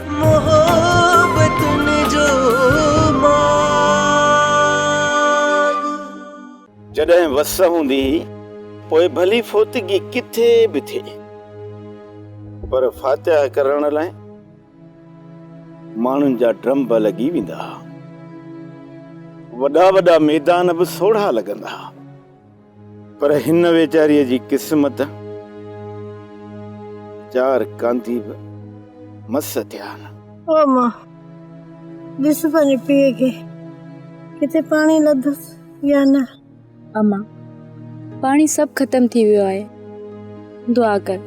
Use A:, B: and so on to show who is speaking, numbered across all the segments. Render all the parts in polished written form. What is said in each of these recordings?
A: محبتن جو ماڳ.
B: جڏهن وس هوندي هئي، پوء ڀلي فوتگي ڪٿي به ٿئي، پر فاتحه ڪرڻ لاء ماڻهن جا ڊرنب لڳي ويندا ها. وڏا وڏا ميدان به سوڙها لڳندا ها. پر هن ويچاريء جي قسمت چار ڪانڌي به مس ٿيا آهن.
C: او امان، ڏس پنهنجي پيء کي، ڪٿي پاڻي لڌس يا نه.
D: امان، پاڻي سڀ ختم ٿي ويو آهي. دعا ڪر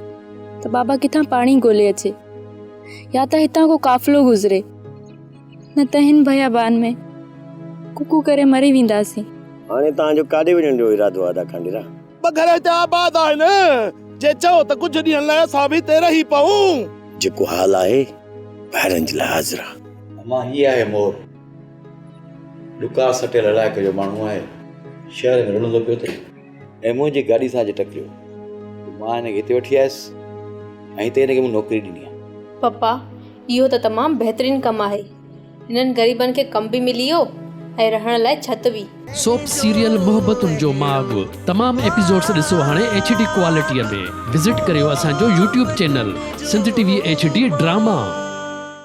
D: ته بابا ڪٿان پاڻي ڳولي اچي يا ته هتان ڪو قافلو گذري. نه ته هن بيابان ۾ ڪوڪو ڪري مري وينداسين.
E: هاڻي توهان جو ڪاڏي وڃڻ جو ارادو آهي ادا ڪانڊيرا؟
F: ٻه گهر هتي آباد آهن، جي چئو ته ڪجهه ڏينهن لاء اسان به هتي رهي پئون.
E: جيڪو حال آهي، ڀائرن جي لاء حاضر آ.
G: امان هي آهي مور. ڏڪار سٽيل علائقي جو ماڻهو آهي. شهر ۾ رلندو پيو اٿئي ۽ منهنجي گاڏي سان اچي ٽڪريو. پوء مان هن کي هتي وٺي آيس ۽ هتي هن کي مون نوڪري ڏني آهي.
H: پپا اهو ته تمام بهترين ڪم آهي. هنن غريبن کي ڪم به ملي ويو ۽ رهڻ لاء ڇت به.
I: سوپ سيريل محبتن جو ماڳ تمام ايپيسوڊس ڏسو هاڻي ايڇ ڊي ڪوالٽي ۾ وزٽ ڪريو اسان جو YouTube channel Sindh T V H D drama.